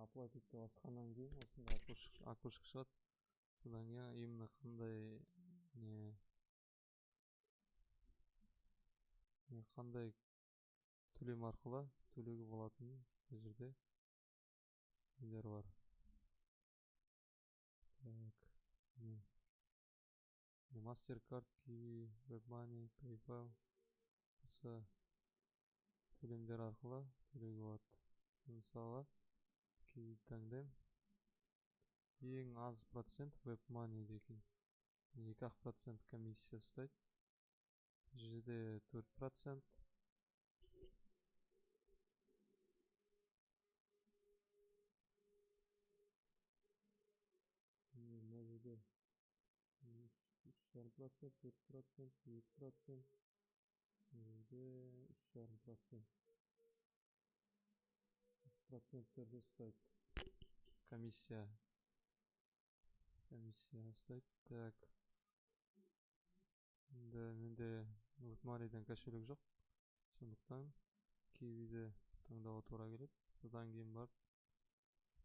Оплатить деп басқаннан кейін осындай окошко шығады. Содан кейін именно қандай не қандай төлем арқылы төлеуге болатынын бұл жерде нелер бар. Так, MasterCard, Qiwi, WebMoney, PayPal осы төлемдер арқылы төлеуге болады. Мысалы, Qiwi таңдаймын. Ең аз процент WebMoney екен. 2% комиссия ұстайды. Бұл жерде 4%. Мына жерде 3,5%, 4%, 2%, мына жерде 3,5%. Проценттерді ұстайды. Комиссия ұстайды. Так. Енді менде WebMoney'ден кошелек жоқ. Сондықтан Qiwi'ді таңдауға тура келеді. Содан кейін барып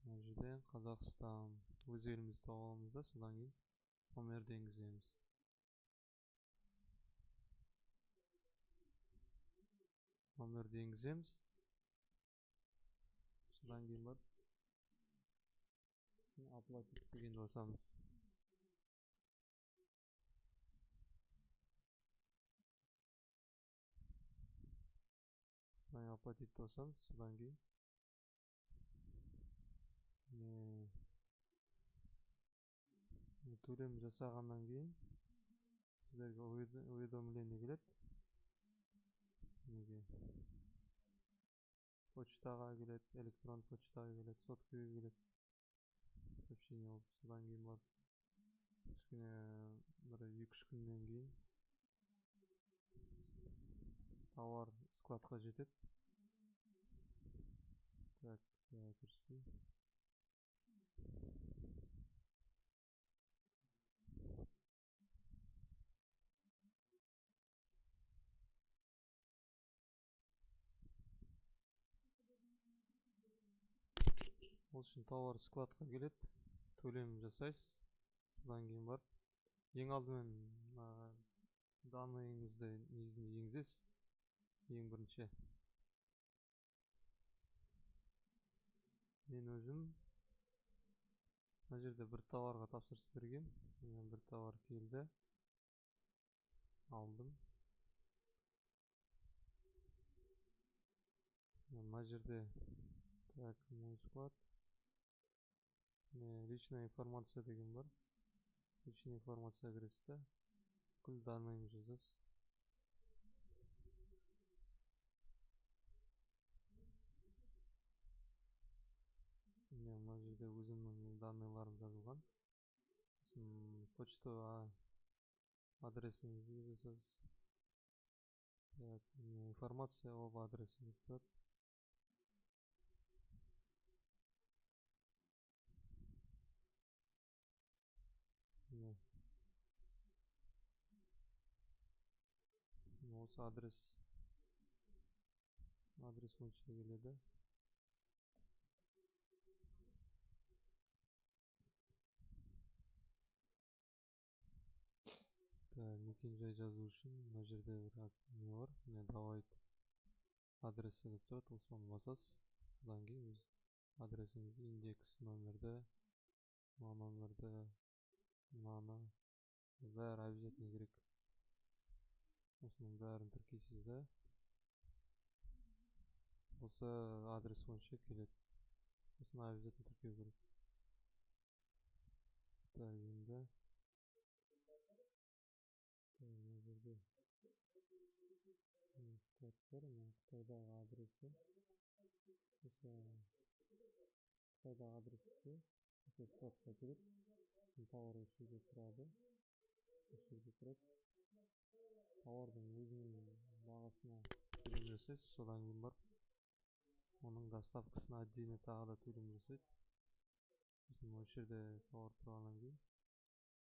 мына жерден Қазақстан өз елімізді тауып аламыз да, содан кейін номерді енгіземіз. Номерді енгіземіз. Содан кейін барып оплатить дегенді басамыз. Оплатить басамыз. Содан кейін төлем жасағаннан кейін сіздерге уведомление келеді. Неге? Почтаға келеді, электрон почтаға келеді, соткаға келеді. Сообщение болып. Содан кейін барып кішкене бір 2-3 күннен кейін тауар складқа жетеді. Так, көрсетейін. Ол үшін тауар складқа келеді, төлем жасайсыз. Содан кейін барып ең алдымен данныйыңызды негізінде енгізесіз. Ең бірінші мен өзім мына жерде бір тауарға тапсырыс бергем. Мына бір тауар келді, алдым. Мына жерде так, мой склад, личная информация деген бар. Личная информация кіресіз да, бүкіл данныйыңызды жазасыз. Мына жерде өзімнің данныйларым жазылған. Сосын почта адресіңізді жазасыз. Так, информация об адресе деп тұрады. Осы адрес бойынша келеді. Мекен-жай жазу үшін мына жерде бір не бар, міне давайте адресі деп тұрады, осыны басасыз. Содан кейін өз адресіңізді, индекс номерді, мына номерді, мынаны бәрі обязательно керек. Осының бәрін тіркейсіз да, осы адрес бойынша келеді. Осыны обязательно тіркеу керек. Так, енді мына жерде склад бар, мына Қытайдағы адресі. Осы Қытайдағы адреске осы складқа келеді. Тауар осы жерде тұрады. Осы жерде тұрады. Тауардың өзінің бағасына төлем жасайсыз. Содан кейін барып оның доставкасына отдельно тағы да төлем жасайды. Сосын осы жерде тауар тұрғаннан кейін